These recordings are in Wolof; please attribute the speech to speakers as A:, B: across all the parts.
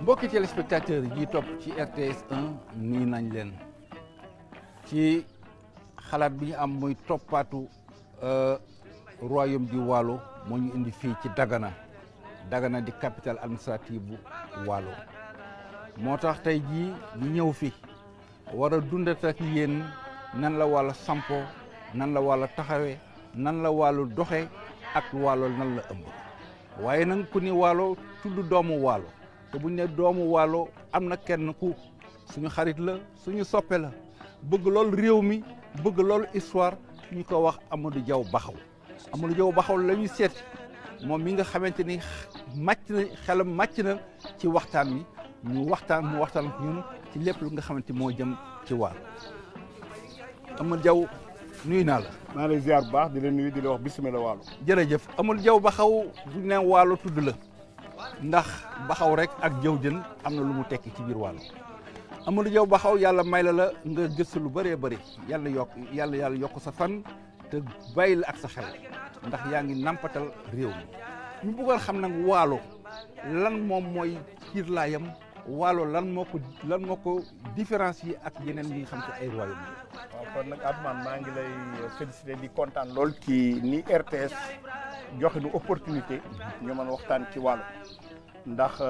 A: mbokki téléspectateurs yi topp ci RTS 1 nii nañ leen ci xalaat bi ñu am muy toppaatu royaume du Waalo moo ñu indi fii ci Dagana di capitale administrative bu Waalo moo tax tey jii ñu ñëw fi war a dundat ak yéen nan la Waalo sampo nan la Waalo taxawee nan la Waalo doxe ak Waalo nan la ëmb waaye nag ku ni Waalo tudd doomu Waalo te buñ ne doomu Waalo am na kenn ku suñu xarit la suñu soppe la bëgg lool réew mi bëgg lool histoire ñu ko wax Amadou Diaw Baxaw Amadou Diaw Baxaw la ñuy seet moom mi nga xamante ni xelam màcc na ci waxtaan wi mu waxtaan ak ñun ci lépp lu nga xamante moo jëm ci Waalo Amadou Diaw nuyu naa la.
B: maa lay ziar bu baax di la nuyu di la wax bismillah Waalo.
A: jërëjëf Amadou Diaw Baxaw bu ñu nee Waalo tudd la ndax Baxaw rek ak jëw jën am na lu mu tekki ci biir Waalo Amadou Diaw Baxaw yàlla may la nga gëstu lu bëree bëri yàlla yokk sa fan te bàyyi la ak sa xel ndax yaa ngi nampatal réew mi ñu bëggoon xam nag Waalo lan moom mooy kiir laayam Waalo lan moo ko différencier ak yeneen yi nga xam ci ay royaume
B: waaw kon nag Abdoumane maa ngi lay félicité di kontaan lool ci ni RTS joxe nu opportunité ñu mën waxtaan ci Waalo ndax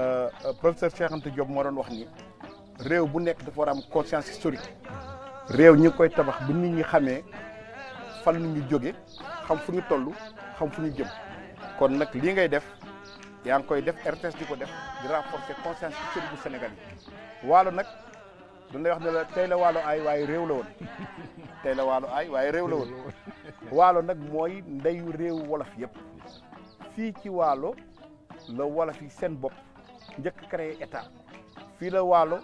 B: professeur Cheikh Anta Diop moo doon wax ni réew bu nekk dafa war a am conscience historique réew ñi ngi koy tabax bu nit ñi xamee fan la ñu jóge xam fu ñu toll xam fu ñu jëm kon nag lii ngay def yaa ngi koy def RTS di ko def di renforcer conscience historique bu Sénégal yi Waalo nag dañ lay wax ne la tey la Waalo aay waaye réew la woon tey la Waalo aay waaye réew la woon Waalo nag mooy ndeyu réew wolof yëpp fii ci Waalo la wolof yi seen bopp njëkk créé état fii la Waalo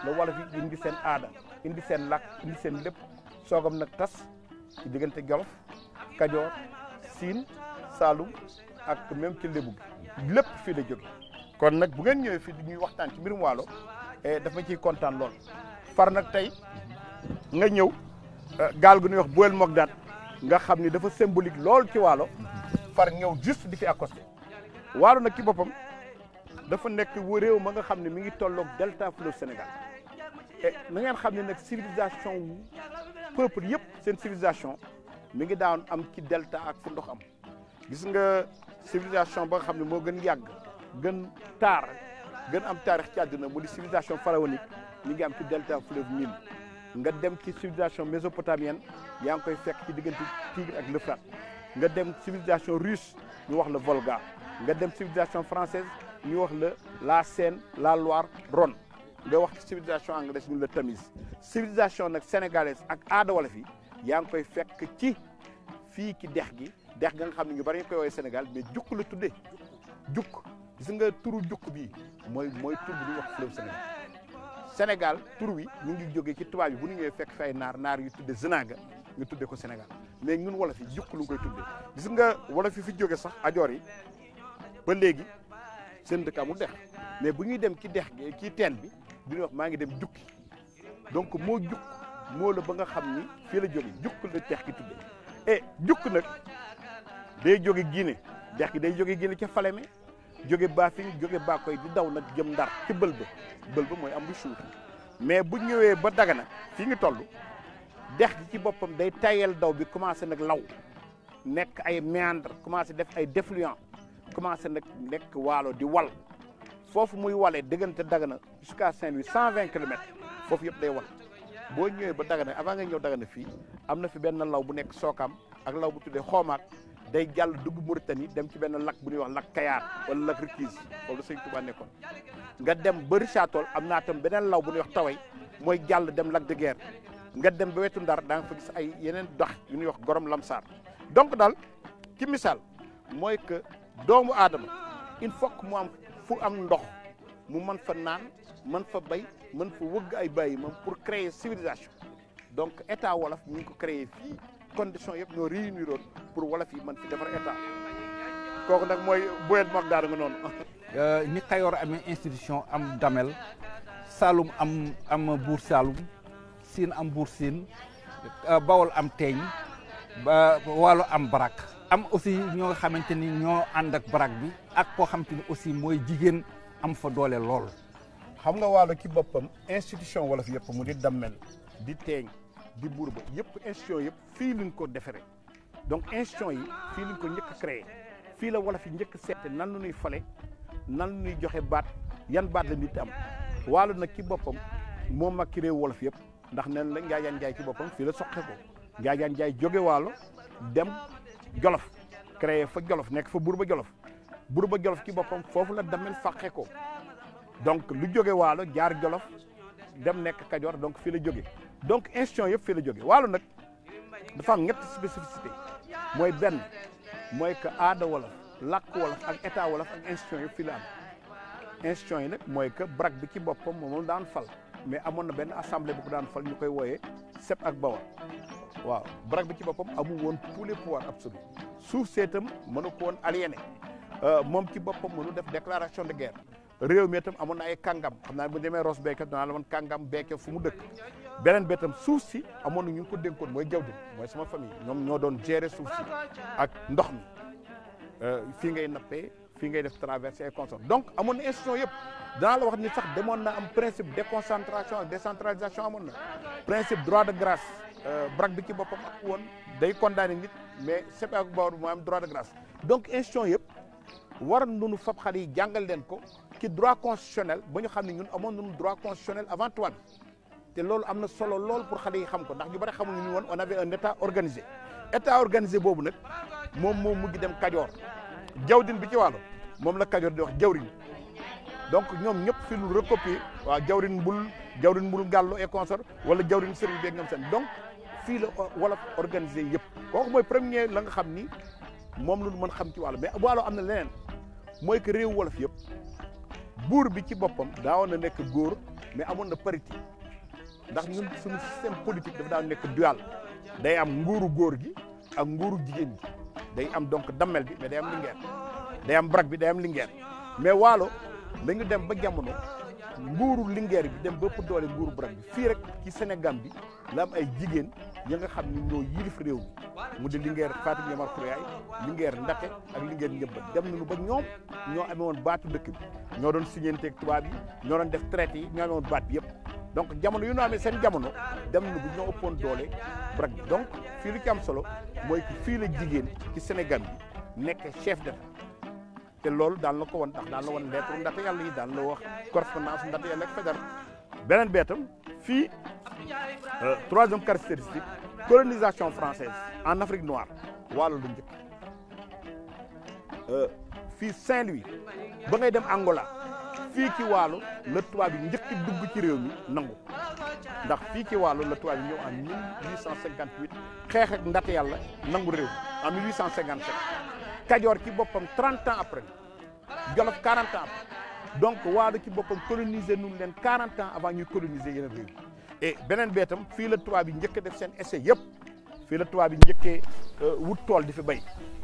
B: la wolof yi indi seen aada indi seen làkk indi seen lépp soogam nag tas ci diggante Jolof Kajoor Siin Saalum ak même ci Lébu gi lépp fii la jóge kon nag bu ngeen ñëwee fii di ñuy waxtaan ci mbirum Waalo dafa ciy kontaan lool far nag tey nga ñëw gaal gu ñuy wax Boel Mogdaat nga xam ni dafa symbolique lool ci Waalo far ñëw juste di fi accosté Waalo nag ci boppam dafa nekk réew ma nga xam ne mi ngi tolloog delta fleuve Sénégal et na ngeen xam ne nag civilisation wu peuple yëpp seen civilisation mi ngi daan am ci delta ak fu ndox am gis nga civilisation ba nga xam ne moo gën yàgg gën taar gën am taarix ci àdduna mu di civilisation pharaonique mi ngi am ci delta fleuve Nil nga dem ci civilisation mésopotamienne yaa ngi koy fekk ci diggante Tigre ak l'Euphrate nga dem civilisation russe ñu wax la Volga nga dem civilisation française ñu wax la Seine la Loire Rhône nga wax civilisation anglaise ñu la Tamise civilisation nag sénégalaise ak aada wolof yi yaa ngi koy fekk ci fii ci dex ga nga xam ne ñu bari ñu koy woowee Sénégal mais jukk la tuddee jukk gis nga turu jukk bii mooy tur bi ñuy wax fleuve Sénégal tur wi ñu ngi jógee ci tubaab yi bu ñu ñëwee fekk fi ay naar yu tudde Zenaga ñu tuddee ko Sénégal mais ñun wolof yi jukk lu ngi koy tuddee gis nga wolof yi fi jóge sax ajoor yi ba léegi seen dëkk amul dex mais bu ñuy dem ci dex gi ci teen bi du ñuy wax maa ngi dem jukki donc moo jukk moo la ba nga xam ni fii la jóge jukk la dex gi tudde et jukk nag day jóge Guinée dex gi day jóge Guinée ca Falémé jóge Bafing jóge Bakoy di daw nag jëm Ndar ci bël ba mooy am lu suuf mais bu ñëwee ba Dagana fii ngi toll dex gi ci boppam day tayel daw bi commencé nag law nekk ay méandre commencé def ay défluent commencé nag nekk Waalo di wal foofu muy walee diggante Dagana jusqu'à Saint-Louis 120 kilomètres foofu yëpp day wal boo ñëwee ba Dagana avant nga ñëw Dagana fii am na fi benn law bu nekk Sokam ak law bu tuddee Xoomaak day jàll dugg Mauritanie dem ci benn lac bu ñuy wax lac Kayar wala lac Rikis foofu la Sëñ Touba nekkoon nga dem ba Richard Toll am naa tam beneen law bu ñuy wax Taway mooy jàll dem lac de Guiers nga dem ba wetu Ndar daa nga fa gis ay yeneen dox yu ñuy wax Gorom Lamsar donc daal ci misaal mooy que doomu aadama il faut que mu am fu am ndox mu mën fa naan mën fa bay mën fa wëgg ay bàyyi moom pour créer civilisation donc état wolof ñu ngi ko créer fii conditions yëpp ñoo réunir woon pour wolof yi mën fi defar état kooku nag mooy Boyel Mag daara nga noonu.
A: ni Kayoor amee institution am Damel Saalum am Buur Saalum Siin am Buur Siin Bawol am Teeñ ba Waalo am Barak am aussi ñoo nga xamante ni ñoo ànd ak Barak bi ak koo xamante ni aussi mooy jigéen am fa doole lool.
B: xam nga Waalo ci boppam institution wolof yëpp mu di Damel di Teeñ di Buur ba yëpp institution yëpp fii luñ ko defaree donc institution yi fii luñ ko njëkk a créé fii la wolof yi njëkk a seete nan la ñuy fale nan la ñuy joxe baat yan baat la nit am Waalo nag ci boppam moom mag ci réew wolof yëpp ndax nen la Njaajaan Njaay ci boppam fii la soqe ko Njaajaan Njaay jóge Waalo dem Jolof créé fa Jolof nekk fa Buur ba Jolof ci boppam foofu la Damel fàqe ko donc lu jóge Waalo jaar Jolof dem nekk Kajoor donc fii la jóge donc institution yëpp fii la jóge Waalo nag dafa am ñetti spécificité mooy benn mooy que aada wolof làkk wolof ak état wolof ak institution yëpp fii la am institution yi nag mooy que Barak bi ci boppam moom daan fal mais amoon na benn assemblée bu ko daan fal ñu koy wooyee Sep ak Bawol waaw Barak bi ci boppam amul woon tous les pouvoirs absolus suuf seetam mënu ko woon aliéné moom ci boppam mënu def déclaration de guerre réew mi itam amoon na ay kàngam xam naa bu demee Ross Béthio danaa la woon kàngam Béthio fu mu dëkk beneen bi itam suuf si amoon na ñu ngi ko dénkoon mooy jawdi mooy sama famille ñoom ñoo doon gérer suuf si ak ndox mi fii ngay nappee fii ngay def traversée ay consort donc amoon na institution yëpp danaa la wax ni sax demoon na am principe déconcentration ak décentralisation amoon na principe droit de grâce Barak bi ci boppam ak woon day condamné nit mais Sep ak Bawol moo am droit de grâce donc institution yëpp war nañu fab xale yi jàngal leen ko ci droit constitutionnel ba ñu xam ne ñun amoon nañu droit constitutionnel avant tubaab bi te loolu am na solo lool pour xale yi xam ko ndax ñu bari xamuñu ñu woon on avait un état organisé boobu nag moom moo mujj dem Kajoor jawdin bi ci Waalo moom la Kajoor di wax jawrin donc ñoom ñëpp fi lu recopier waaw jawrin mbul gàllo et consort wala jawrin sëriñ beeg ñoom seen donc fii la wolof organisé yëpp kooku mooy premier la nga xam ni moom lu mën xam ci Waalo mais Waalo am na leneen mooy que réew wolof yëpp buur bi ci boppam daawoon na nekk góor mais amoon na parité ndax ñun suñu système politique dafa daan nekk dual day am nguuru góor gi ak nguuru jigéen gi day am donc Damel bi mais day am Linguère day am Barak bi day am Linguère mais Waalo dañu dem ba jamono nguuru Linguère bi dem ba ëpp doole nguuru Barak bi fii rek ci Sénégal bi la am ay jigéen ya nga xam ni ñoo yilif réew mi mu di Linguère Fatim Yamar Kouraay Linguère Ndate ak Linguère Njëmbat dem nañu ba ñoom ñoo amee woon baatu dëkk bi ñoo doon signanteeg tubaab yi ñoo doon def traité yi ñoo amee woon baat bi yëpp donc jamono yu ñu amee seen jamono dem na bu ñoo ëppoon doole Barak bi donc fii lu ci am solo mooy que fii la jigéen ci Sénégal bi nekk chef d'État te loolu daal na ko woon ndax daal na woon lettre Ndate Yàlla yi daal la wax correspondance Ndate Yàlla ak Faidherbe beneen beetam fii troisième caractéristique colonisation française en Afrique noire Waalo lu njëkk fii Saint-Louis ba ngay dem Angola fii ci Waalo la tubaab yi njëkk dugg ci réew mi nangu ndax fii ci Waalo la tubaab yi ñëw en 1858 xeex ak Ndate Yàlla nangu réew mi en 1857 Kajoor ci boppam 30 ans après Jolof 40 ans après donc Waalo ci boppam coloniser nu leen 40 ans avant ñuy coloniser yeneen réew yi et beneen beetam fii la tubaab yi njëkk def seen essai yëpp fii la tubaab yi njëkkee wut tool di fi béy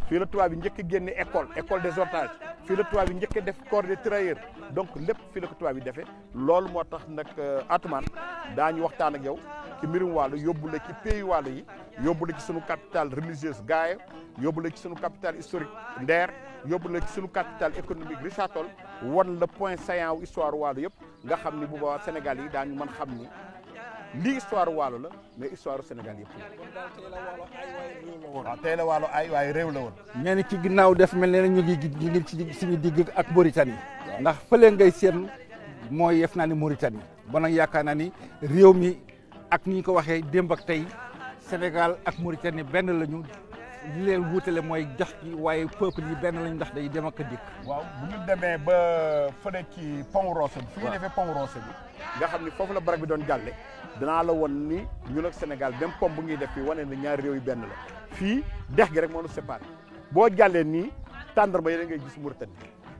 B: fii la tubaab yi njëkk génne école des otages fii la tubaab yi njëkk def corps des tirailleurs donc lépp fii la ko tubaab yi defee loolu moo tax nag Atoumane daañu waxtaan ak yow ci mbirum Waalo yóbbu la ci pays Waalo yi yóbbu la ci sunu capitale religieuse Gaaya yóbbu la ci sunu capitale historique Nder yóbbu la ci sunu capitale économique Richard Toll wan la point saillant wu histoire Waalo yëpp nga xam ni bu boobaa Sénégal yi daañu mën xam ni lii histoire Waalo la mais histoire Sénégal yëpp la. waaw tey la Waalo ay waaye réew la woon.
A: ñenn ci ginnaaw def mel ne ñu ngi ci suñu digg ak Mauritanie ndax fële ngay seen mooy yef naa ni Mauritanie ba nag yaakaar naa ni réew mi ak ni ñu ko waxee démb ak tey Sénégal ak Mauritanie benn lañu li leen wuutale mooy jox gi waaye peuple yi benn lañ ndax day dem ak a dikk.
B: waaw bu ñu demee ba fële ci pont Rossé bi. fi ñu defee pont Rossé bi. nga xam ni foofu la barab bi doon jàlle. danaa la won ni ñun ak Sénégal même pont bu ñuy def fii wane na ñaari réew yi benn la fii dex gi rek moo ñu séparé boo jàllee nii tàndarma yéen ngay gis Mauritanie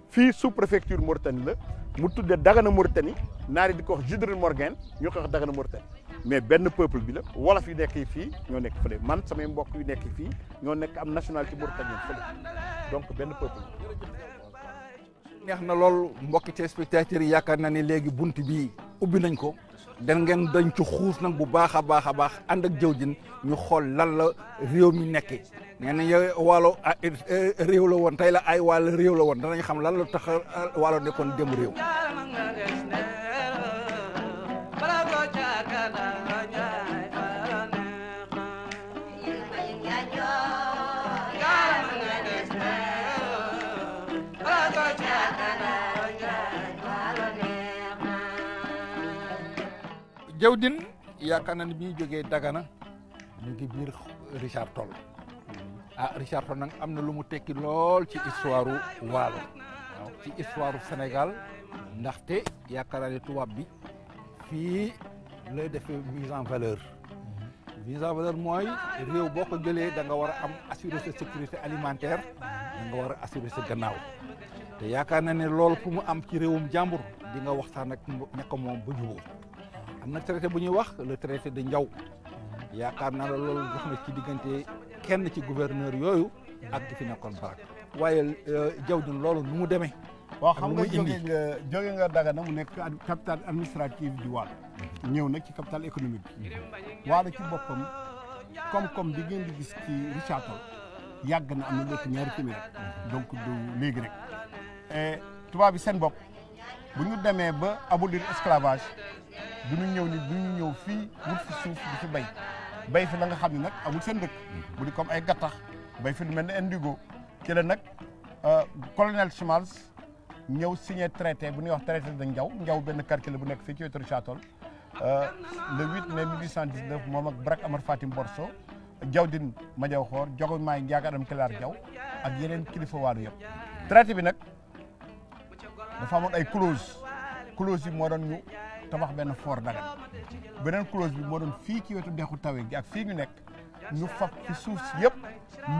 B: fii sous préfecture Mauritanie la mu tuddee Dagana Mauritanie naari di ko wax Jidril Morgan ñu koy wax Dagana Mauritanie mais benn peuple bi la wolof yu nekk fii ñoo nekk fële man samay mbokk yu nekk fii ñoo nekk am nationalité mauritanienne fële donc benn peuple
A: neex na lool mbokki téléspectateurs yi yaakaar naa ne léegi bunt bii ubbi nañ ko dañ ci xuus nag bu baax a baax a baax ànd ak jëwjin ñu xool lan la réew mi nekkee nee na yow waalo réew la woon tey la ay wàll réew la woon danañ xam lan la tax waalo nekkoon dem réew. Jawdin yaakaar naa ne bi ñu jógee Dagana ñu ngi biir Richard Toll Richard Toll nag am na lu mu tekki lool ci histoire Waalo waaw ci histoire Sénégal ndaxte yaakaar naa ne tubaab bi fii lay defee mise en valeur mooy réew boo ko jëlee da nga war a am assurer sa sécurité alimentaire da nga war a assurer sa gannaaw te yaakaar naa ne loolu pour mu am ci réewum jàmbur di nga waxtaan ak ñàkk moom ba jubóo am na traité bu ñuy wax le traité de Ndiaw yaakaar naa la loolu dox na ci diggante kenn ci gouverneur yooyu ak ki fi nekkoon barak waaye Jawdin loolu nu mu demee.
B: waaw xam nga jóge nga Dagana mu nekk capitale administrative du Waalo ñëw nag ci capitale économique bi Waalo ci boppam koom-koom bi ngeen di gis ci Richard Toll yàgg na am na lépp ñaari téeméer donc du léegi rek tubaab bi seen bopp bu ñu demee ba abolir esclavage du ñu ñëw ni du ñu ñëw fii wut fi suuf di fi bay fi la nga xam ne nag amul seen dëkk bu di comme ay gattax bay fi lu mel ne indigo ci la nag colonel Chimals ñëw signé traité bu ñuy wax traité de Ndiaw benn quartier la bu nekk fii ci wetu Richard Toll le 8 mai 1819 moom ak Brak Amar Fatim Borso Jawdin Madiaw Xoor Jogomaay Njaag Adam Kilaar Jaw ak yeneen kilifa Waalo yëpp traité bi nag dafa amoon ay clause yi moo doon ñu tabax benn fort Dagana beneen clause bi moo doon fii ci wetu dexu tawe gi ak fii ñu nekk ñu fab ci suuf si yëpp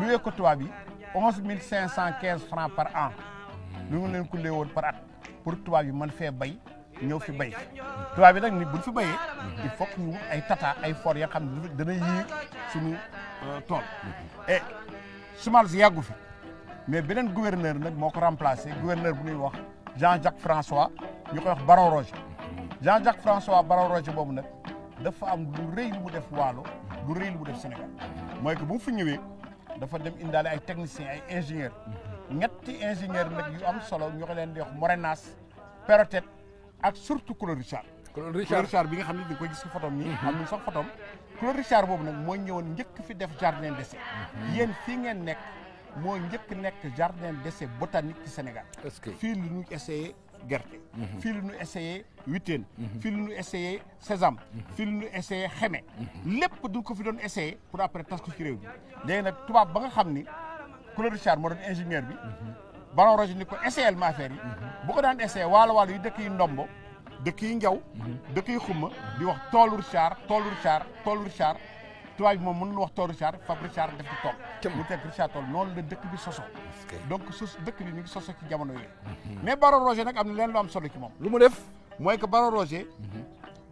B: luye ko tubaab yi 11 515 francs par an lu ngi leen ko lee woon par at pour tubaab yi mën fee bay ñëw fi bay tubaab yi nag ni buñ fi bayee il faut que ñu wut ay tata ay fort ya xam ne dana yéeg suñu tool et Chimals yàggu fi mais beneen gouverneur nag moo ko remplacé gouverneur bu ñuy wax Jean-Jacques François ñu koy wax Baron Roger Jean-Jacques François Baron Roger boobu nag dafa am lu rëy lu mu def Waalo lu rëy lu mu def Sénégal mooy que bu mu fi ñëwee dafa dem indaale ay techniciens ay ingénieurs ñetti ingénieurs nag yu am solo ñu ko leen di wax Morenas Perrotet ak surtout Claude Richard. Claude Richard bi nga xam ne di nga koy gis ci photom nii. am nañu sax photom Claude Richard boobu nag moo ñëwoon njëkk fi def jardin d'essai. yéen fii ngeen nekk moo njëkk nekk jardin d'essai botanique ci Sénégal.
A: est-ce que
B: fii lu ñu essayé gerte. fii lu ñu essayé huitaine. fii lu ñu essayé sésame. fii lu ñu essayé xeme. lépp du ko fi doon essayé pour après tas ko ci réew mi léegi nag tubaab ba nga xam ni Claude Richard moo doon ingénieur bi. Baron Roger ni ko essayé ma affaire yi. bu ko daan essayé waalo yi dëkk yi ndombo dëkk yi njaw dëkk yi xumma di wax toolu Richard tubaab bi moom mën na wax toolu Richard fab Richard def ci tool mu teg Richard Toll noonu la dëkk bi soso donc dëkk bi mi ngi soso ci jamono yooyu mais Baron Roger nag am na leen lu am solo ci moom
A: lu mu def
B: mooy que Baron Roger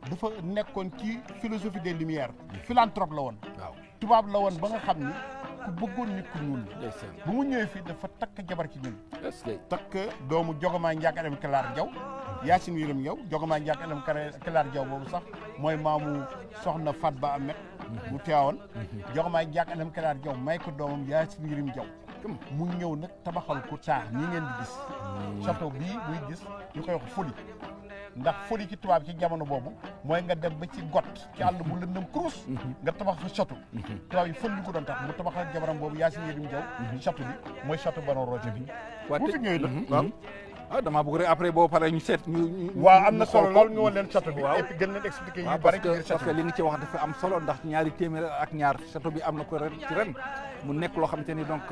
B: dafa nekkoon ci philosophie des Lumières philanthrope la woon
A: waaw
B: tubaab la woon ba nga xam ni ku bëggoon nit ku ñuul bu mu ñëwee fii dafa takk jabar ci ñun takk doomu Jogomaay Njaak Adam Kilaar Jaw Yaasin Yërëm Jaw Jogomaay Njaak Adam Kilaar Jaw boobu sax mooy maamu soxna Fat Ba Amet mu teewoon Jogomaay Njaak Adam Kilaar Jaw may ko doomam Yaasin Yërëm Jaw mu ñëw nag tabaxal ko taax ñi ngeen di gis château bii muy gis ñu koy wax Foli ndax Foli ci tubaab ci jamono boobu mooy nga dem ba ci got ci àll bu lëndëm kurus nga tabax fa château tubaab yi Foli li ko doon tax mu tabaxal jabaram boobu Yaasin Yërëm Jaw château bi mooy château Baron Roger bi bu fi ñëwee nag waaw
A: ah damaa bëgg rek après boo paree ñu seet ñu
B: waaw am na solo loolu ñu woon leen château bi.
A: waaw
B: et puis gën leen expliquer yu
A: waaw
B: bari
A: parce
B: ci biir
A: que
B: château bi.
A: li nga ci wax dafa am solo ndax ñaari téeméer ak ñaar château bi am na ko ren ci ren mu nekk loo xamante ni donc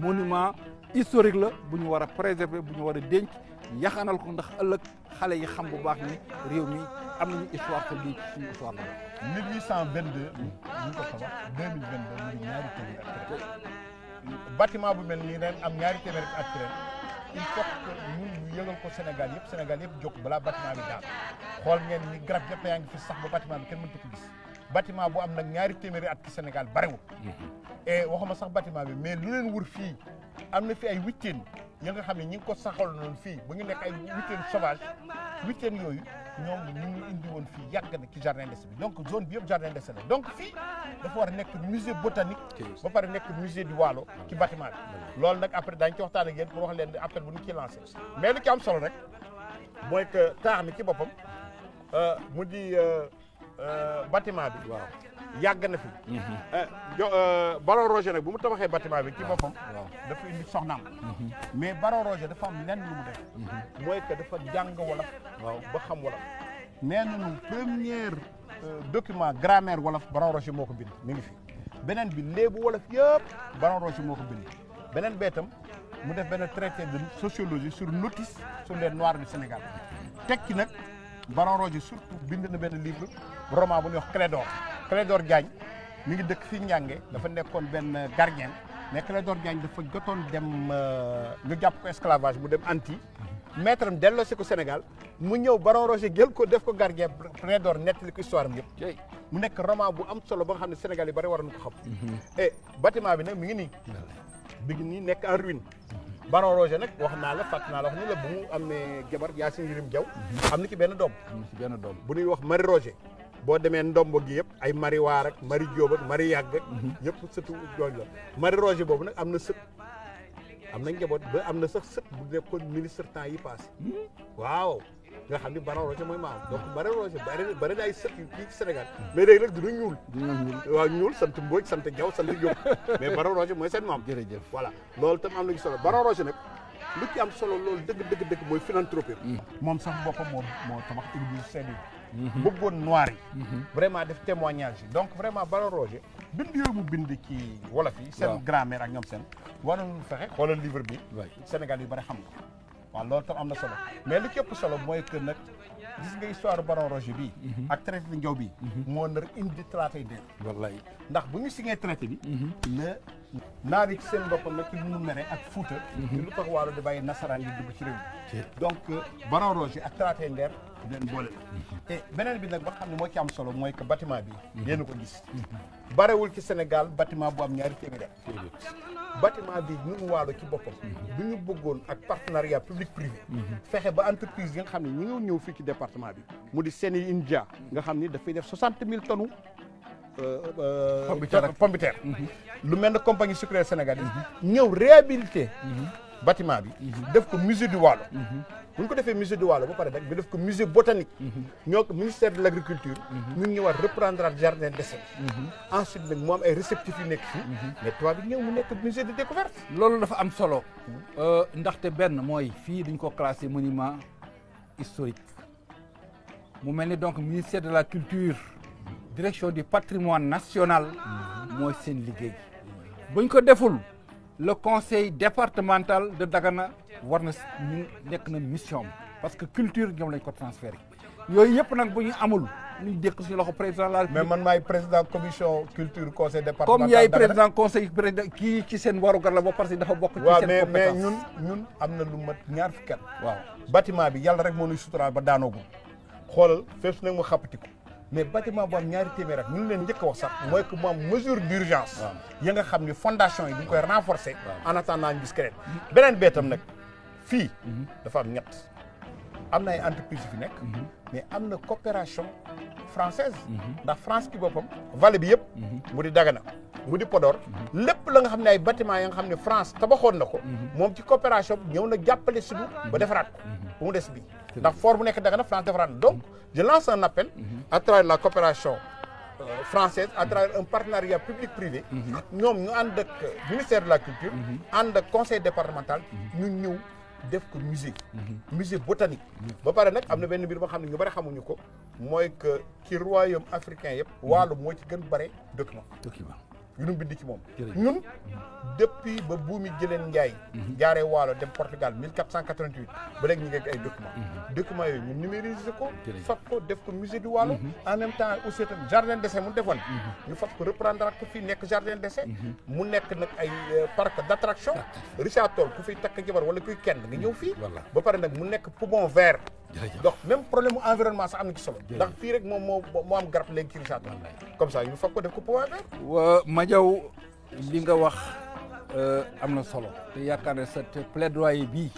A: monument historique la bu ñu war a préserver bu ñu war a denc yaxanal ko ndax ëllëg xale yi xam bu baax ni réew mi am nañu histoire te lii suñu histoire la.
B: 1822 ñu ko tabax 2022 mu di ñaari téeméer ak ren bâtiment bu mel nii ren am ñaari téeméer ak ren il faut que ñun ñu yëgal ko Sénégal yëpp jóg balaa bâtiment bi daal xool ngeen ni garab yëpp yaa ngi fi sax ba bâtiment bi kenn mënta ko gis bâtiment bu am nag ñaari téeméeri at ci Sénégal bariwul et waxuma sax bâtiment bi mais lu leen wër fii am na fi ay huitaine ya nga xam ne ñi ngi ko saxal noonu fii bu ñu nekk ay huitaine sauvage huitaine yooyu ñoom ñu ngi indi woon fii yàgg na ci jardin d'essai bi donc zone bi yëpp jardin d'essai la donc fii dafa war a nekk musée botanique ba pare nekk musée du Waalo ci bâtiment bi loolu nag après daañu ci waxtaan ak yéen pour wax leen appel bu ñu ciy lancé mais lu ci am solo rek mooy que taax mi ci boppam mu di bâtiment bi waaw yàgg na fi Baron Roger nag bu mu tabaxee bâtiment bi ci boppam dafa indi soxnaam mais Baron Roger dafa am lenn lu mu def mooy que dafa jàng wolof ba xam wolof nee nañu première document grammaire wolof Baron Roger moo ko bind mi ngi fi beneen bi léebu wolof yëpp Baron Roger moo ko bind beneen beetam mu def benn traité de sociologie sur notice sur les noirs du Sénégal tekki nag Baron Roger surtout bind na benn livre roman bu ñuy wax Clédor Diagne mi ngi dëkk fii Njànge dafa nekkoon benn gardien mais Clédor Diagne dafa jotoon dem ñu jàpp ko esclavage mu dem Antilles maître am delloosi ko Sénégal mu ñëw Baron Roger jël ko def ko gardien Clédor nettali ko histoire am yëpp mu nekk roman bu am solo ba nga xam ne Sénégal yi bari war nañu ko xam et bâtiment bi nag mi ngi nii nekk en ruine Baron Roger nag wax naa la fàtt naa la wax ni la bu mu amee jabar Yacine Yirim Diaw am na ci benn doom bu ñuy wax Marie Roger boo demee ndombo gi yëpp ay Marie Waar ak Marie Diop ak Marie Yàgg ak yëpp sëtu jooju la Marie Roger boobu nag am na sët am na njaboot ba am na sax sët bu nekkoon ministre temps yi passé waaw nga xam ni Baron Roger mooy maam donc Marie Roger bari na ay sët yu kii ci Sénégal mais léegi nag dina ñuul waaw ñuul sant Mbodj sant Diaw sant Diop mais Baron Roger mooy seen maam jërëjëf voilà loolu tam am na ci solo Baron Roger nag lu ci am solo loolu dëgg mooy philanthropie moom sax boppam moo tabax église Saint-Louis bëggoon noir yi vraiment def témoignage yi donc vraiment Baron Roger bind yooyu mu bind ci wolof yi seen grammaire ak ñoom seen war nañu fexe xoolal livre bi Sénégal yu bari xam ko waaw loolu tam am na solo mais li ci ëpp solo mooy que nag gis nga histoire Baron Roger bii ak traité de Ndiaw bii moo nar indi traité de wallaay ndax bu ñu signé traité bi la naar yi ci seen boppam nag ci lu mu mere ak Fuuta ci lu tax Waalo di bàyyi nasaraan yi dugg ci réew mi donc Baron Roger ak traité Nder leen boole te beneen bi nag ba xam ne moo ci am solo mooy que bâtiment bi yéen a ko gis barewul ci Sénégal bâtiment bu am ñaari téeméer bâtiment bi ñun Waalo ci boppam bu ñu bëggoon ak partenariat public privé fexe ba entreprise yi nga xam ne ñu ngi ñëw fii ci département bi mu di Seni India nga xam ni dafay def 60 000 tonnes pomme de terre lu mel ne compagnie sucrière sénégalaise ñëw réhabilité bâtiment bi def ko musée du Waalo bu ñu ko defee musée du Waalo ba pare nag bi def ko musée botanique ñoo ko ministère de l' agriculture ñun ñu war reprendre jardin d'essai ensuite nag mu am ay réceptifs yu nekk fii mais tubaab bi ñëw mu nekk musée de découverte
A: loolu dafa am solo ndaxte benn mooy fii dañ ko classé monument historique mu mel ni donc ministère de la culture direction du patrimoine national mooy seen liggéey buñ ko deful le conseil départemental de Dagana war na nekk na mission parce que culture ñoom lañ ko transféré yooyu yëpp nag bu ñu amul ñu dékk suñu loxo président de la République.
B: mais man maay président commission culture conseil départemental
A: comme yaay président conseil président kii ci seen warugar la ba parce que dafa bokk. ci seen compétence
B: mais ñun am na lu mat ñaar fukki at.
A: waaw
B: bâtiment bi yàlla rek moo nuy suturaal ba daanoogul xoolal fépp su nag mu xappatiku mais bâtiment bu am ñaari téeméer ak ñu leen njëkk a wax sax mooy que mu am mesure d'urgence ya nga xam ni fondation yi dañ koy renforcer en attendant ñu gis keneen beneen beetam nag fii dafa am ñett am na ay entreprise fi nekk mais am na coopération française ndax France ki boppam vallée bi yëpp mu di Dagana mu di Podor lépp la nga xam ne ay bâtiment ya nga xam ne France tabaxoon na ko moom ci coopération ñëw na jàppale suñu ba defaraat ko bu mu des bi ndax fort bu nekk Dagana France defaraat donc je lance un appel à travers la coopération française à travers un partenariat public-privé ñoom ñu ànd ak ministère de la culture ànd ak conseil départemental ñu ñëw def ko musée botanique ba pare nag am na benn mbir boo xam ne ñu bari xamuñu ko mooy que ci royaume africain yëpp Waalo moo ci gën bare document yu nu bind ci moom ñun depuis ba buumi jëleen Njaay jaaree Waalo dem Portugal 1488 ba léegi ñu ngi ay documents yooyu ñun numériser ko fab ko def ko musée du Waalo en même temps aussi tam jardin d'essai mu defoon ñu fab ko reprendre ak ko fii nekk jardin d'essai mu nekk nag ay parc d'attraction Richard Toll ku fiy takk jabar wala kuy kenn nga ñëw fii ba pare nag mu nekk poumon vert donc même problème mu environnement sax am na ci solo ndax fii rek moom moo am garab léegi ci Richard Toll comme ça ñu fab ko def ko poumon vert
A: Madiaw li nga wax am na solo te yaakaar ne sa plaidoyer bii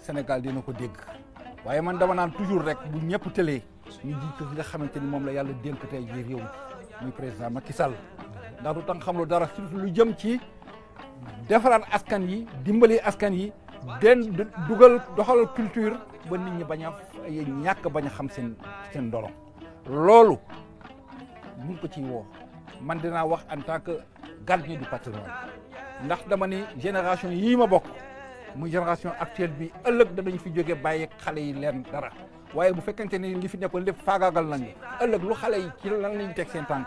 A: Sénégal dina ko dégg waaye man dama naan toujours rek bu ñëpp tëlee ñu jiitu ki nga xamante ni moom la yàlla dénk tey ji réew mi muy président Macky Sall ndax du tax xam lu dara surtout lu jëm ci defaraat askan yi dimbali askan yi dugal doxal culture ba nit ñi bañ a ñàkk bañ a xam seen ndolo loolu mu ngi ko ciy woo man dinaa wax en tant que gardien du patrimoine ndax dama ni génération yii ma bokk muy génération actuelle bi ëllëg danañ fi jóge bàyyi xale yi leen dara waaye bu fekkente ni li fi nekkoon lépp faagaagal nañu ëllëg lu xale yi ci lan lañu teg seen tànk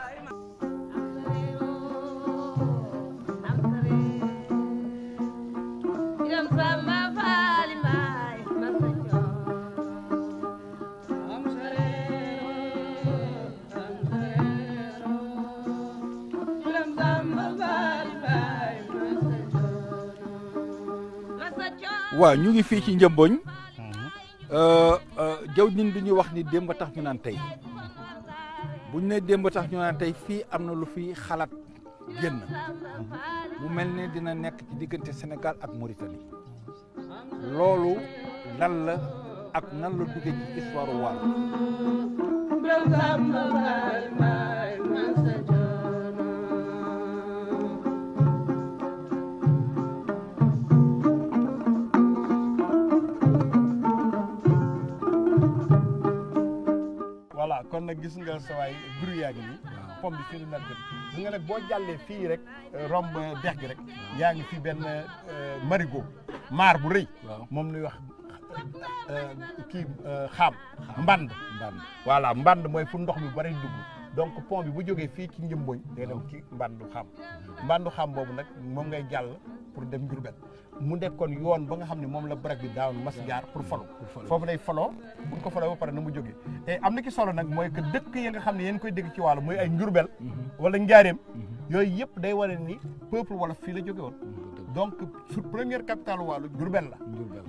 A: waaw ñu ngi fii ci Njëmboñ jaw din du ñuy wax ni démb tax ñu naan tey buñ ne démb tax ñu naan tey fii am na lu fi xalaat génn mu mel ne dina nekk ci diggante Sénégal ak Mauritanie loolu lan la ak nan la duggee ci histoire Waalo
B: kon nag gis nga sa waay guru yaa ngi nii pomme bi fii la nar jëm gis nga nag boo jàllee fii rek romb dex gi rek yaa ngi fii benn marigot maar bu rëy moom nuy wax kii xaam mband voilà mband mooy fu ndox mi bari dugg donc pont bi bu jógee fii ci Njëmboñ day dem ci mbandu xam boobu nag moom ngay jàll pour dem Diourbel mu nekkoon yoon ba nga xam ne moom la barak bi daawoon mas jaar pour falo foofu lay faloo buñ ko faloo ba pare na mu jógee et am na ki solo nag mooy que dëkk yi nga xam ne yéen koy dégg ci Waalo muy ay Diourbel wala Njaaréem yooyu yëpp day wane ni peuple wala fii la jóge woon donc sur première capitale Waalo Diourbel la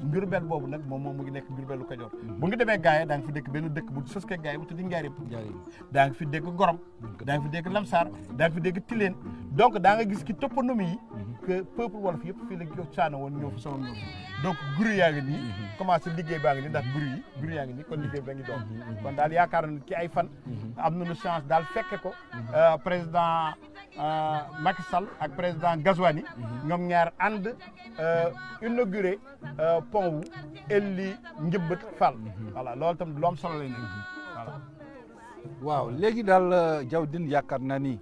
B: Diourbel boobu nag moom mu ngi nekk Diourbelu Kajoor bu ngi demee Gaaye daa ngi fi dëkk benn dëkk bu sos ke Gaaye bu tuddi Njaaréem daa ngi fi dégg Gorom daa ngi fi dégg Lamsaar daa ngi fi dégg Tileen donc daa nga gis ci toponymie yi que peuple wolof yëpp fii la cosaana woon ñëw fi sama ñëw donc guru yaa ngi nii commencé liggéey baa ngi nii ndax guru yaa ngi nii kon liggéey ba ngi doon kon daal yaakaar na ci ay fan am nañu chance daal fekke ko président Macky Sall ak président Gazouani ñoom ñaar ànd inauguré pont wu Ely Njëmbët Fall voilà loolu tam lu am solo lay nekk voilà
A: waaw léegi daal jaw din yaakaar naa ni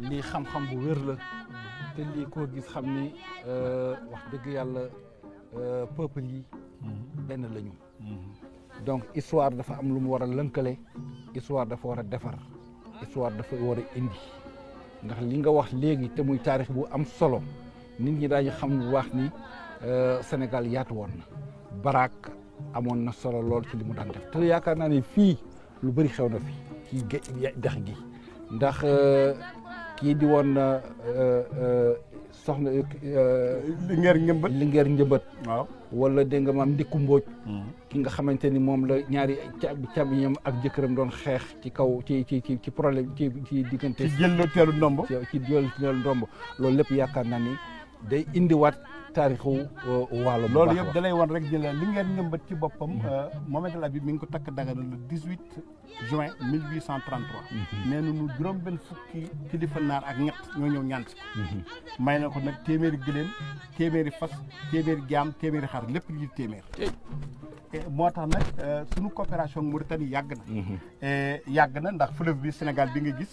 A: lii xam-xam bu wér la te lii koo gis xam ni wax dëgg yàlla peuple yi benn lañu donc histoire dafa am lu mu war a lënkale histoire dafa war a defar histoire dafa war a indi ndax li nga wax léegi te muy taarix bu am solo nit ñi daañu xam bu baax ni Sénégal yaatu woon na baraak amoon na solo lool ci li mu daan def te yaakaar naa ne fii lu bëri xew na fi ci dex gi ndax kii di woon soxna Linguère Njëmbët
B: waaw
A: wala dégg nga maam Ndikku Mbóoj ki nga xamante ni moom la ñaari càmmiñam ak jëkkëram doon xeex ci kaw ci problème ci diggante
B: ci jël teelu ndomb
A: ci jël teelu ndomb loolu lépp yaakaar naa ni day indiwaat taarixu Waalo bu baax
B: loolu yëpp da lay wan rek jëla Linguère Njëmbët ci boppam Mohamed El Habib mi ngi ko takk Dagana le 18 juin 1833 nee nañu juróom benn fukki kilifa naar ak ñett ñoo ñëw ñaan si ko may na ko nag téeméeri gëléem téeméeri fas téeméeri jaam téeméeri xar lépp li téeméer moo tax nag suñu coopération Mauritanie yàgg na ndax fleuve bi Sénégal bi nga gis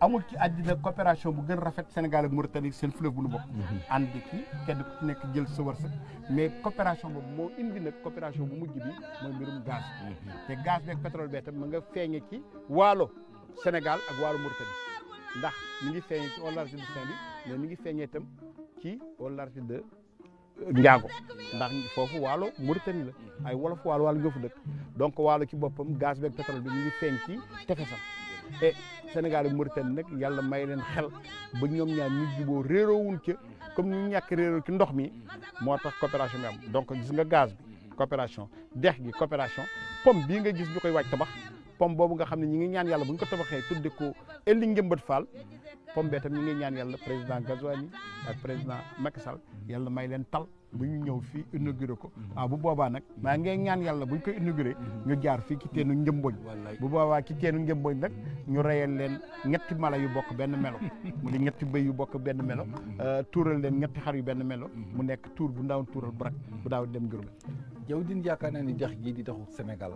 B: amul ci àddina coopération bu gën rafet Sénégal ak Mauritanie seen fleuve bu nu bokk ànd ci kenn ku nekk jël sa wërsëg mais coopération boobu moo indi nag coopération bu mujj bi mooy mbirum gaz te gaz beeg pétrole bee tam ma nga feeñe ci waalo Sénégal ak waalo Mauritanie ndax mi ngi feeñee ci au large de Saint-Louis mais mi ngi feeñee itam ci au large de Ndiago ndax foofu waalo Mauritanie la ay wolof waalo ñoo fa dëkk donc waalo ci boppam gaz beeg pétrole bi mi ngi feeñ ci tefesam et Sénégal ak Mauritanie nag yàlla may leen xel ba ñoom ñaar ñu juboo réeroowuñ ca comme ñu ñàkk réeroo ci ndox mi moo tax coopération bi am donc gis nga gaz bi coopération dex gi coopération pomme bii nga gis ñu koy waaj tabax pomme boobu nga xam ne ñi ngi ñaan yàlla bu ñu ko tabaxee tudde ko Ely Njëmbat Fall pomme bee tam ñi ngi ñaan yàlla président Gazouani ak président Macky Sall yàlla may leen tal bu ñu ñëw fii inauguré ko bu boobaa nag maa ngi ñaan yàlla bu ñu koy inauguré ñu jaar fii ci teenu Njëmboñ bu boobaa ci teenu Njëmboñ nag ñu reyal leen ñetti mala yu bokk benn melo mu di ñetti bëy yu bokk benn melo tuural leen ñetti xar yu benn melo mu nekk tuur bu ndaw tuural bu rak bu daaw dem Jurbel
A: yow din yaakaar naa ni dex gii di taxu Sénégal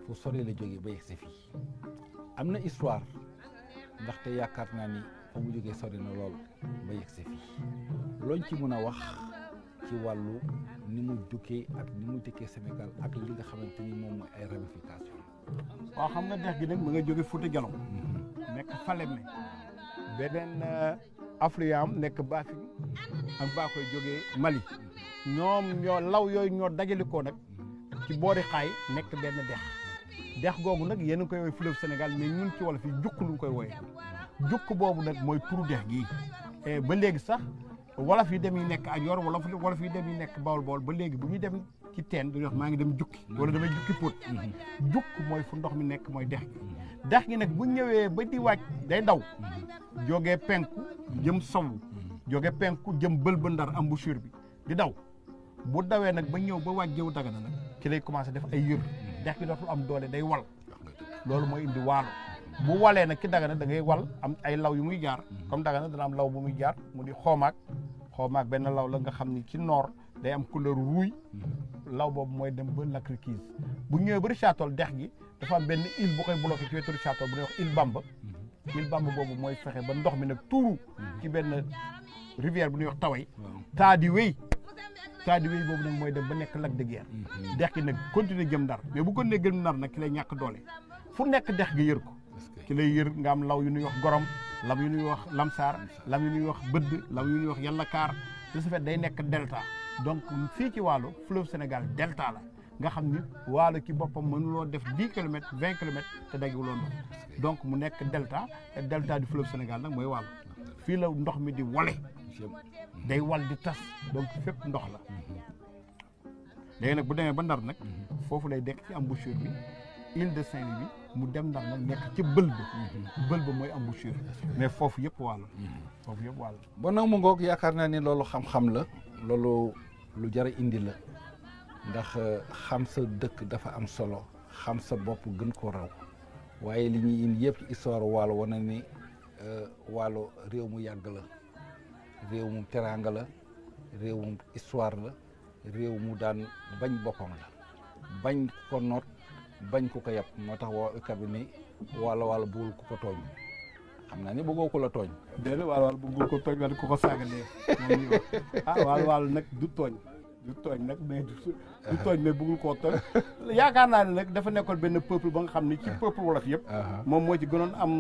A: fu sori la jógee ba yegsi fii am na histoire ndaxte yaakaar naa ni fa mu jógee sori na lool ba yegsi fii looñ ci mën a wax ci wàllu ni mu jukkee ak ni mu dëkkee Sénégal ak li nga xamante ni moom mooy ay ramification
B: waaw xam nga dex gi nag mu nga jóge Fouta Djallon nekk Falémé beneen affluent am nekk Bafing ak baa koy jógee Mali ñoom ñoo law yooyu ñoo dajalikoo nag ci boori xaay nekk benn dex googu nag yéen a koy woowee fleuve Sénégal mais ñun ci wolof yi jukk lu ñu koy wooyee jukk boobu nag mooy turu dex gii ba léegi sax wolof yi dem yi nekk Ajoor wolof yi dem yi nekk Bawol ba léegi bu ñuy dem ci teen dañuy wax maa ngi dem jukki wala damay jukki póot jukk mooy fu ndox mi nekk mooy dex gi nag bu ñëwee ba di wàcc day daw jógee penku jëm sowu jógee penku jëm bël ba Ndar embouchure bi di daw bu dawee nag ba ñëw ba wàcc jëw Dagana nag ci lay commencé def ay yër dex gi dootul am doole day wal loolu mooy indi waalo bu walee nag ci Dagana da ngay wal am ay law yu muy jaar comme Dagana dana am law bu muy jaar mu di xoomaak benn law la nga xam ni ci noor day am couleur rouille law boobu mooy dem ba Lac Rikise bu ñëwee ba Richard-Toll dex gi dafa am benn île bu koy bloqué ci wetu Richard-Toll bu ñuy wax île Bamba boobu mooy fexe ba ndox mi nag tuuru ci benn rivière bu ñuy wax Taway taa di wéy boobu nag mooy dem ba nekk Lac de Guiers dex gi nag continuer jëm Ndar mais bu continuer jëm Ndar nag ki lay ñàkk doole fu nekk dex gi yër ko ci lay yër nga am law yu ñuy wax gorom lam yu ñuy wax lamsaar lam yu ñuy wax bëdd lam yu ñuy wax yallakaar de ce fait day nekk delta donc fii ci Waalo fleuve Sénégal delta la nga xam ni Waalo ci boppam mënuloo def 10 kilomètres 20 kilomètres te dagguloo ndox donc mu nekk delta te delta du fleuve Sénégal nag mooy Waalo fii la ndox mi di wale day wal di tas donc fépp ndox la léegi nag bu demee ba Ndar nag foofu lay dekk ci embouchure bi île de Saint-Louis mu dem Ndar nag nekk ci bël ba mooy embouchure mais foofu yëpp Waalo
A: bon nag mu ngoog yaakaar naa ni loolu xam-xam la loolu lu jar a indi la ndax xam sa dëkk dafa am solo xam sa bopp gën ko raw waaye li ñuy indi yëpp ci histoire Waalo wane ni Waalo réew mu yàgg la réew mu teraanga la réew mu histoire la réew mu daan bañ boppam la bañ ko noot bañ ku ko yab moo tax waa UCAB ni Waalo bëggul ku ko tooñ xam naa ni bëggoo ko la tooñ
B: déedéet Waalo bëggul ko tooñ wala ku ko saagalee moom Waalo nag du tooñ nag mais du tooñ mais bëggul koo tooñ yaakaar naa ne nag dafa nekkoon benn peuple ba nga xam ne ci peuple wolof yëpp moom moo ci gënoon am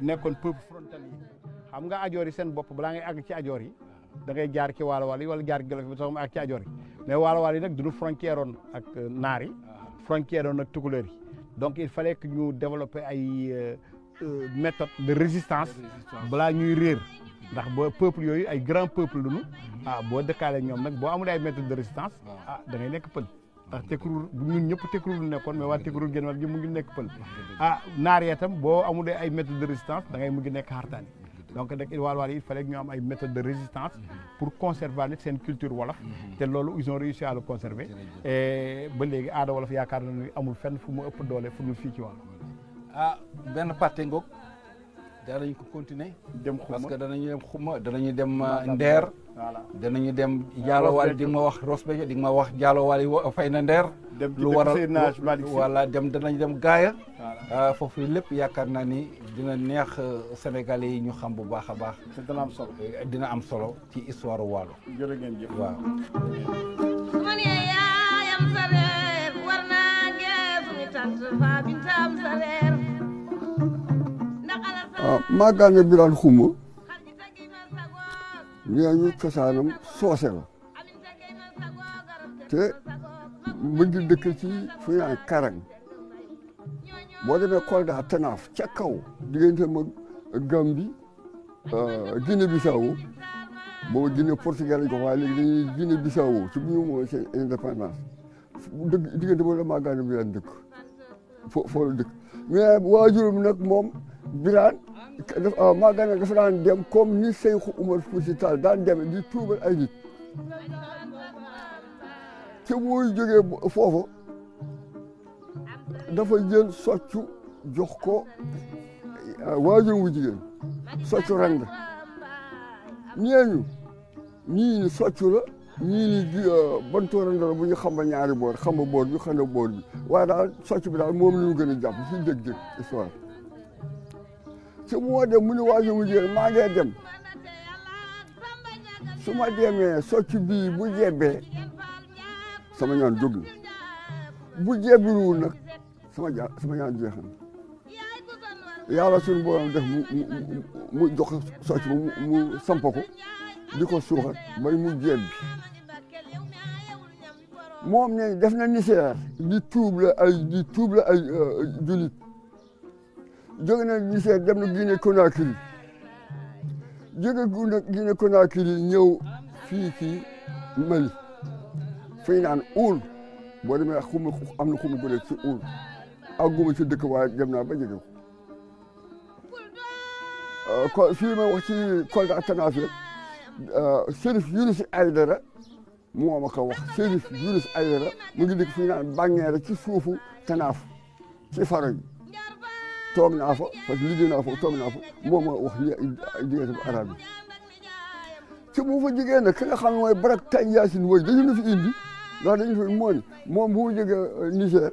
B: nekkoon peuple frontalier xam nga ajoor yi seen bopp balaa ngay àgg ci ajoor yi da ngay jaar ci waalo yi wala jaar Jolof bi sax mu àgg ci ajoor yi mais waalo yi nag duñu frontière oon ak naar yi frontière oon ak tukulóor yi donc il fallait que ñu développer ay méthode de résistance balaa ñuy réer ndax ba peuple yooyu ay grand peuple luñu boo dëkkaale ñoom nag boo amul ay méthode de résistance da ngay nekk pël ndax Tekruur ñun ñëpp Tekruur lu nekkoon mais waa Tekruur génn wàll gi mu ngi nekk pël naar yee tam boo amulee ay méthode de résistance da ngay mujj nekk xartaani donc nag Waalo il fallait que ñu am ay méthode de résistance pour conserver nag seen culture wolof te loolu ils ont réussi à le conserver et ba léegi aada wolof yaakaar na ni amul fenn fu mu ëpp doole fu mu fii ci Waalo
A: benn parti ngoog danañ ko continuer.
B: dem xuma
A: parce que danañu dem xuma danañu dem Ndeer.
B: voilà
A: danañu dem Jaalowaali di nga ma wax Ross Béthio di nga ma wax Jaalowaali fay na Ndeer.
B: dem
A: lu waral voilà danañ dem Gaaya. foofu lépp yaakaar naa ni dina neex Sénégalais yi ñu xam bu baax a baax.
B: dina am solo
A: dina am solo ci histoire Waalo.
B: jërë ngeen jëf
A: waaw.
C: Magana Birane Xuma nee ñu cosaanam soose la te mu ngi dëkk ci fu ñu naan Karang boo demee Kolda Tanaaf ca kaw diggante ma Gambie Guinée Bissau boobu Guinée Portugais lañ ko waaye léegi dañuy Guinée Bissau ci bu ñu mooy seen indépendance diggante boobu la Magana Birane dëkk foo la dëkk mais waajuram nag moom Birane Magana dafa daan dem comme ni Seydou Oumar Fouti Tall daan dem di tuubal ay nit te muy jógee foofu dafa jël soccu jox ko waajuram wu jigéen soccu rand ñii ni soccu la ñii ni bantu rand la bu ñu xamba ñaari boor xamba boor bi xanda boor bi waaye daal soccu bi daal moom la ñu gën a jàpp si dëgg-dëgg histoire su moo dem mu ne waajur mu jigéen maa ngi dem su ma demee soccu bii bu jebbee sama ñaan jóg na bu jebbiruwul nag sama ñaan jeex na yàlla suñu borom def mu jox socc mu samp ko di ko suuxat bay mu jebbi moom ne def na niseer di tuub la ay julit jóge na Niger dem na Guinée Conakry jóge Guinée Conakry ñëw fii ci Mali fay naan uul boo demee xuma am na xuma bu nekk ci uul ak guma ci dëkk waaye dem naa ba jege ko fii ma wax ci Kolda Tanaaf Chérif Yunus Aydara moo ma ko wax Chérif Yunus Aydara mu ngi dëkk fii naan Bangeera ci suufu Tanaaf ci faro yi toog naa fa parce que liggéey naa fa toog naa fa moom ma wax li diggante bu arab yi ci bu fa jigéen nag ki nga xam ne mooy Barak Tay Yaasin Woy dañu na fi indi ndax dañu fi moom bu mu jógee Niger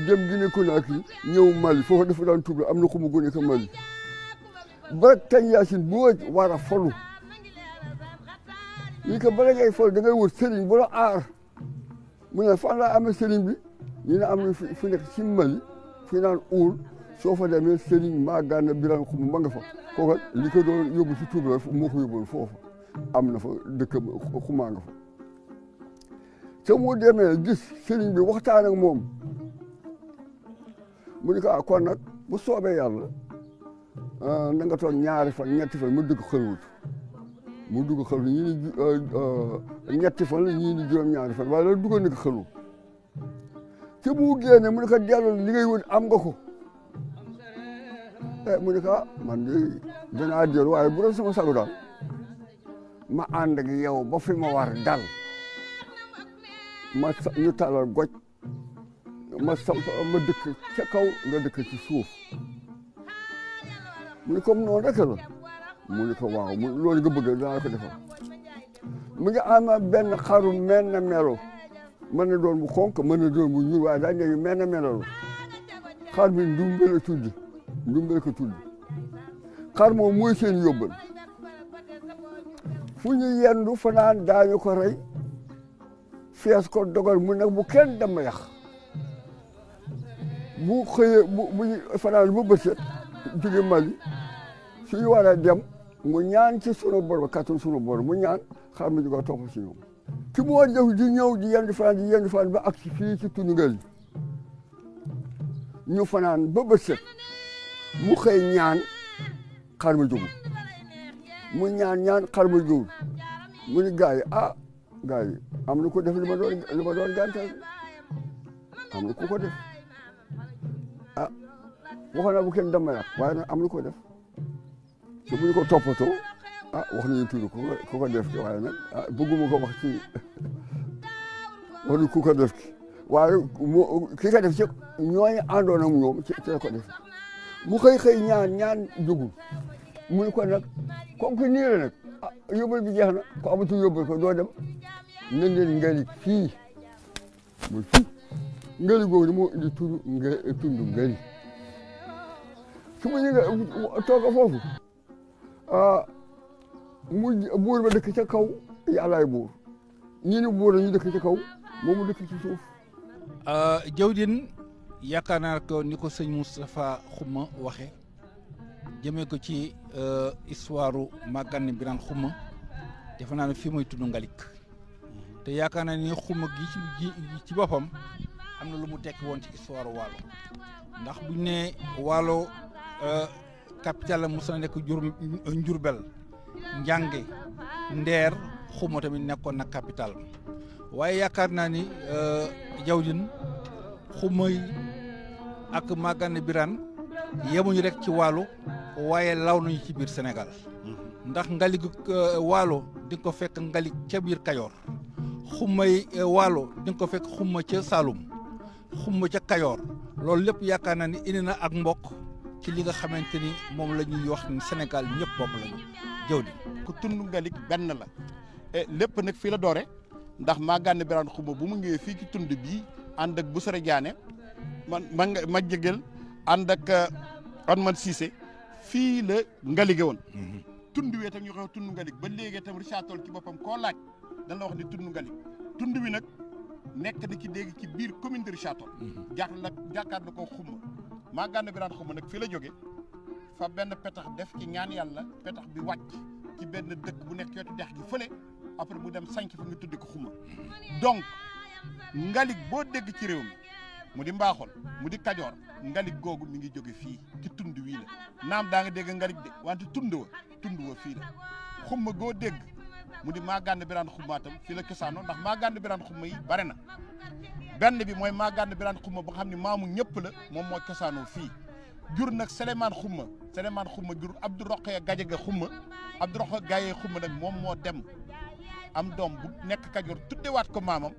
C: dem Guinée Conakry ñëw Mali foofu dafa daan tuub am na ku mu gone ko Mali Barak Tay Yaasin Woy war a folu ñi ko bala ngay folu da ngay wër sëriñ bu la aar mu ne fan laa amee sëriñ bi ñu ne am na fu nekk ci Mali fi naan uul soo fa demee Serigne Magana Birane Xuma ma nga fa kooku li ko doon yóbbu si tuub la moo ko yóbboon foofu am na fa dëkk xumaa nga fa te mu demee gis Serigne bi waxtaan ak moom mu ni ko kon nag bu soobee yàlla na nga toog ñaari fan ñetti fan mu dugg xëlwut mu dugg xëlwut ñii ni ñetti fan ñii ni juróom-ñaari fan waaye loolu duggoon na ko xëlwut te mu génne mu ni ko dellu li ngay wut am nga ko mu ne ko man de danaa dellu waaye bu doon sama sago daal ma ànd ak yow ba fi ma war dal ñu talal goj ma dëkk ca kaw nga dëkk ci suuf mu ne comme noonu rek la mu ne ko waaw loolu nga bëgg danaa ko defal mu ngi am benn xaru mel na melo mën na doon bu xonk mën na doon bu ñuul waaye daa ñëw mel na melo xar bi ndumbe la tudd ndumbel ko tudd xar moom mooy seen yóbbal fu ñu yendu fanaan daañu ko rey fees ko dogal mu nag bu kenn dama yax bu xëyee bu fanaan bu bët set jóge Mali suñu war a dem mu ñaan ci sunu bor kattan sunu bor mu ñaan xar mi di ko topp si ñoom ki moo def di ñëw di yendu fanaan ba ak si fii ci Tungal ñu fanaan ba bët set mu xëy ñaan xar ma jógul mu ñaan xar ma jógul mu ni gars yi am na ko def li ma doon gàntal am na ku ko def waxoon naa bu kenn dama yàq waaye nag am na ko def te bu ñu ko toppatoo wax nañu tudd ku ko def ki waaye nag bëgguma ko wax ci wax ni ku ko def ki waaye ki ko def ci ñooñu àndoon ak ñoom ci la ko def mu xëy ñaan jógul mu ne ko nag comme que nii la nag ah yóbbal bi jeex na ko amatul yóbbal ko doo dem nañ leen Ngalik fii muy fii Ngalik googu moo indi tundu Ngalik su ma ñëwee tooga foofu buur ba dëkk ca kaw yàllaay buur ñi ni buur ñu dëkk ca kaw moom mu dëkk ci suuf.
A: Jawdin yaakaar naa ko ni ko sëñ Moustapha Xuma waxe jëmee ko ci histoire Magane Birane Xuma defe naa ne fii mooy tudd Ngalik te yaakaar naa ni Xuma gi ci boppam am na lu mu tekki woon ci histoire Waalo ndax buñ ne Waalo capital la mos na nekk Njurbel Njànge Ndeer Xuma tamit nekkoon na capital waaye yaakaar naa ni Jawdin Xuma yi ak Magane Birane yemuñu rek ci Waalo waaye law nañu ci biir Sénégal ndax Ngalik Waalo di nga ko fekk Ngalik ca biir Kayoor Xuma yi Waalo di nga ko fekk Xuma ca Saalum Xuma ca Kayoor loolu lépp yaakaar naa ni indi na ak mbokk ci li nga xamante ni moom la ñuy wax ni Sénégal ñëpp bokk lañu Jawdin
B: ku tund Ngalik benn la lépp nag fii la doore ndax Magane Birane Xuma bu mu ñëwee fii ci tund bii ànd ak Boussara Diané ma jégel ànd ak man Cissé fii la Ngalige woon tund wee tam ñu xew tund Ngalik ba léegi tam Richard Toll ci boppam koo laaj dana la wax ni tund Ngalik tund wi nag nekk na ci léegi ci biir commune de Richard Toll jàkkaar na ko Xuma Magane Birane Xuma nag fii la jóge fa benn petax def ci ñaan yàlla petax bi wàcc ci benn dëkk bu nekk wetu dex gi fële après mu dem sanc fa nga tuddi ko Xuma donc Ngalik boo dégg ci réew mi mu di Mbaaxol mu di Kajoor Ngalik googu mi ngi jóge fii ci tund wii la naam daa nga dégg Ngalik de wante tund wa fii la Xuma goo dégg mu di Magane Birane Xuma tam fii la cosaanoo ndax Magane Birane Xuma yi bare na benn bi mooy Magane Birane Xuma ba nga xam ne maamu ñëpp la moom moo cosaanoo fii jur nag Souleymane Xuma jur Abdou Rokhaya Gadiaga Xuma Abdou Rokhaya Gaye Xuma nag moom moo dem am doom bu nekk Kajoor tuddewaat ko maamam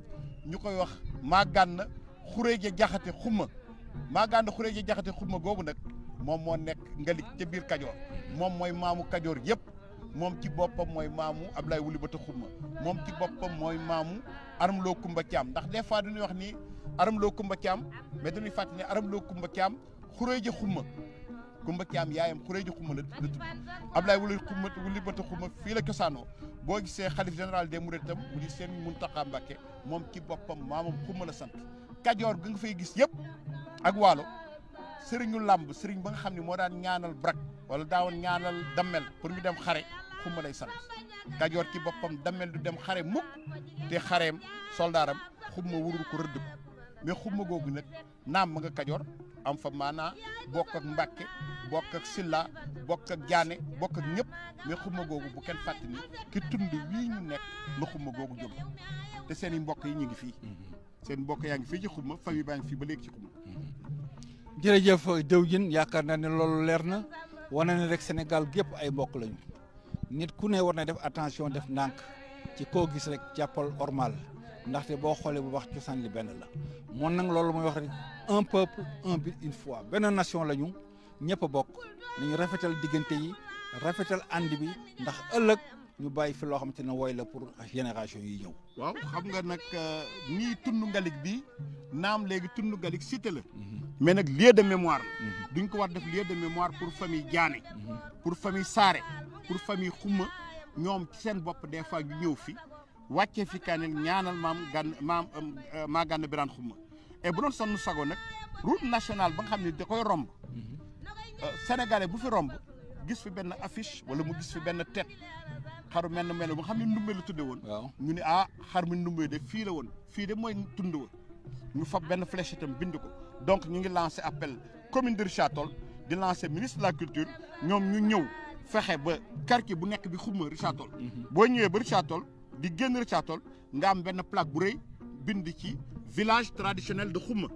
B: ñu koy wax Magane Xureeja Jaxate Xuma Magane Xureeja Jaxate Xuma googu nag moom moo nekk Ngalik ca biir Kajoor moom mooy maamu Kajoor yëpp moom ci boppam mooy maamu Ablaye Wuli Bata Xuma moom ci boppam mooy maamu Aram Loo Kumba Caam ndax des fois dañuy wax ni Aram Loo Kumba Caam mais dañuy fàttali ne Aram Loo Kumba Caam Xureeja Xuma Kumba Caam yaayam Xureeja Xuma la tudd Ablaye Wuli Bata Xuma fii la cosaanoo boo gisee xalif général des Mourides tam mu di seen Muntaxa Mbàkke moom ci boppam maamam Xuma la sant Kajoor ga nga fay gis yëpp ak Waalo sëriñu làmb sëriñ ba nga xam ne moo daan ñaanal brak wala daawoon ñaanal dammel pour ñu dem xare Xuma lay sant Kajoor ci boppam dammel du dem xare mukk te xareem soldaaram Xuma wurul ko rëdd ko mais Xuma googu nag naam ma nga Kajoor am fa maanaa bokk ak Mbàkke bokk ak Silla bokk ak Jaane bokk ak ñëpp mais Xuma googu bu kenn fàtte ni ki tund wii ñu nekk la Xuma googu jóg te seen i mbokk yi ñu ngi fii seen mbokk yaa ngi fii ci Xuma famille baa ngi fii ba léegi ci Xuma.
A: jërëjëf Jawdin yaakaar naa ne loolu leer na wane ne rek Sénégal gépp ay mbokk lañu nit ku ne war na def attention def ndànk ci koo gis rek jàppal ormal ndaxte boo xoolee bu baax cosaan li benn la moom nag loolu mooy wax rek un peuple un but une foi benn nation la ñu ñëpp a bokk nañu rafetal diggante yi rafetal ànd bi ndax ëllëg ñu bàyyi fi loo xamante ne wooy la pour génération yi ñëw.
B: waaw xam nga nag nii tund Ngalik bi naam léegi tund Ngalik cité la. mais nag lieu de mémoire la. duñ ko war def lieu de mémoire pour famille Diané. pour famille Saare pour famille Xuma ñoom ci seen bopp des fois ñu ñëw fi wàccee fi kaaneel ñaanal Magane Birane Xuma et bu doon sonn sago nag route nationale ba nga xam ne da koy romb sénégalais bu fi romb gis fi benn affiche wala mu gis fi benn tête xaru mel ba nga xam ne ndumbe la tudde woon ñu ne xar mi ndumbe de fii la woon fii de mooy tund wa ñu fab benn flèche itam bind ko donc ñu ngi lancé appel commune de Richard Toll di lancé ministre de la culture ñoom ñu ñëw fexe ba quartier bu nekk bi Xuma Richard Toll boo ñëwee ba Richard Toll di génn Richard Toll nga am benn plaque bu rëy bind ci village traditionnel de Xuma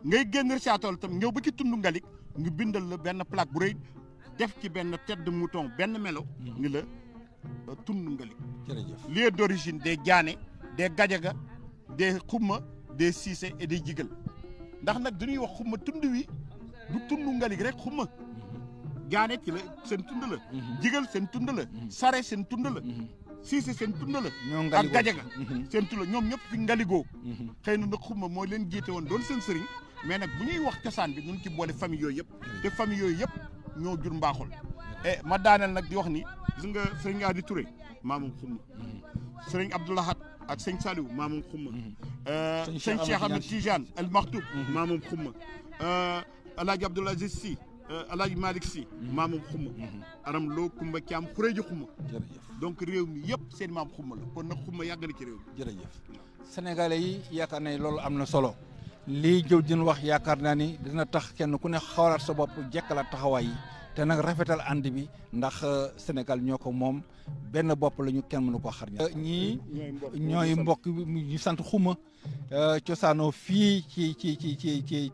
B: ngay génn Richard Toll itam ñëw ba ci tund Ngalik ñu bindal la benn plaque bu rëy def ci benn tête de mouton benn melo ni la tund Ngalik lieu d'origine des Diané des Gadiaga des Xuma des Cissé et des Jigal ndax nag dañuy wax Xuma tund wi du tundu ngalig rek xuma jaane ci la seen tund la jigal seen tund la sare seen tund la siise seen tund la ak gajaga seen tund la ñoom ñëpp fi ngaligoo xëy na nag xuma moo leen jiite woon doon seen sëriñ mais nag bu ñuy wax cosaan bi nun ci boole famille yooyu yëpp te famille yooyu yëpp ñoo jur mbaaxul ma daaneel nag di wax ni gis nga sëriñ Adi Touré maamam xuma sëriñ Abdoulahat ak sëñ Saliou maamam xuma sëñ Cheikh Ahmed Tidiane El Maktoum maamam xuma Alaaji Abdoul Aziz Sy Alaaji Malick Sy maamam xuma aram loo kumba caam xuréeji xuma donc réew mi yëpp seen maam xuma la kon nag xuma yàgg na ci réew mi
A: jërëjëf sénégalais yi yaakaar ne loolu am na solo lii jëw din wax yaakaar naa ni dina tax kenn ku ne xoolaat sa bopp jekkalaat taxawaay yi te nag rafetal ànd bi ndax Sénégal ñoo ko moom benn bopp la ñu kenn mënu ko xar ñii ñooy mbokk ñu sant xuma cosaanoo fii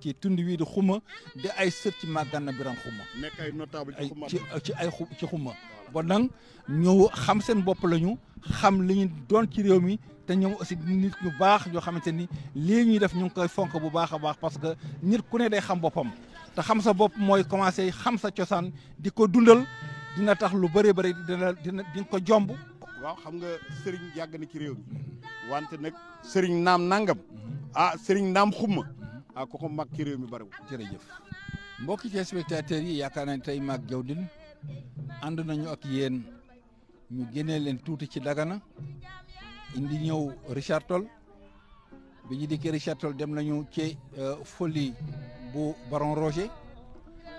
A: ci tund wii di xuma di ay sët ci Magana Birane xuma
B: nekk ay notable
A: ci xuma bon nag ñëw xam seen bopp lañu xam li ñu doon ci réew mi te ñoom aussi nit ñu baax ñoo xamante ni lii ñuy def ñu ngi koy fonk bu baax a baax parce que nit ku ne day xam boppam te xam sa bopp mooy commencé xam sa cosaan di ko dundal dina tax lu bëree bëri dina ko jomb.
B: waaw xam nga sëriñ yàgg na ci réew mi wante nag sëriñ naam nangam sëriñ naam xumma ko ko mag ci réew mi bëriwul.
A: jërëjëf mbokki téléspectateurs yi yaakaar naa ne tey maag Diawdine ànd nañu ak yéen ñu génnee leen tuuti ci Dagana indi ñëw Richard Toll bi ñu dikkee Richard Toll dem nañu ci folie bu Baron Roger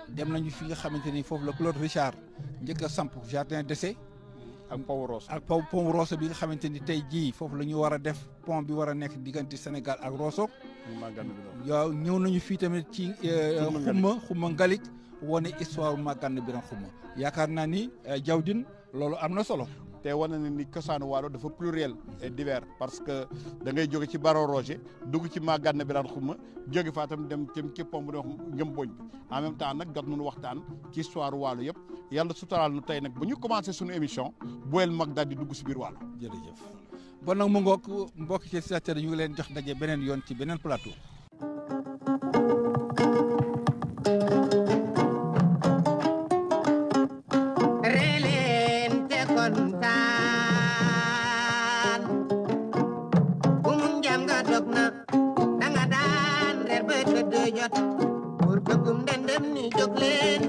A: dem nañu fi nga xamante ni foofu la Claude Richard njëkk a samp jardin d'essai
B: ak Pont Rosa
A: ak Pont Rosa bi nga xamante ni tey jii foofu la ñu war a def pont bi war a nekk diggante Sénégal ak Rosso waaw ñëw nañu fii tamit ci xuma ngalik wane histoire Magana Birane xuma yaakaar naa ni Diawdine loolu am na solo
B: te wane na ni cosaanu Waalo dafa pluriel et divers parce que da ngay jóge ci Baron Roger dugg ci Magana Birane xuma jóge faa tam dem ci pont bu wax Ngëmboñ bi en même temps nag jot nañu waxtaan ci histoire Waalo yëpp yàlla suturaal nu tey nag bu ñu commencé suñu émission Boyel mag daal di dugg si biir Waalo.
A: jërëjëf bon nag mu ngoog mbokk ci satére ñu ngi leen jox ndaje beneen yoon ci beneen plateau.
D: Pour bëggum ndendem ni jóg leen